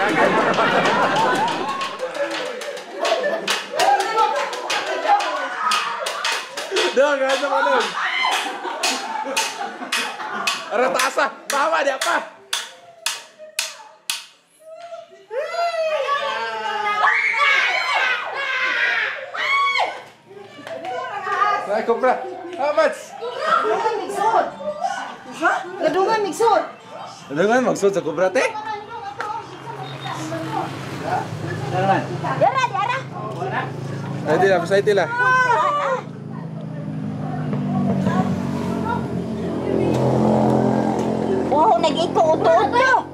Dong, asa mo dong? Ara taas ah. Tama di apa? Ay, compra. How much? Migsod. Ha? Gadungan migsod. Gadungan magsod sa kubra te? Yara, yara. Ay, di la, pasay la. Wow, nag-iko uto-uto.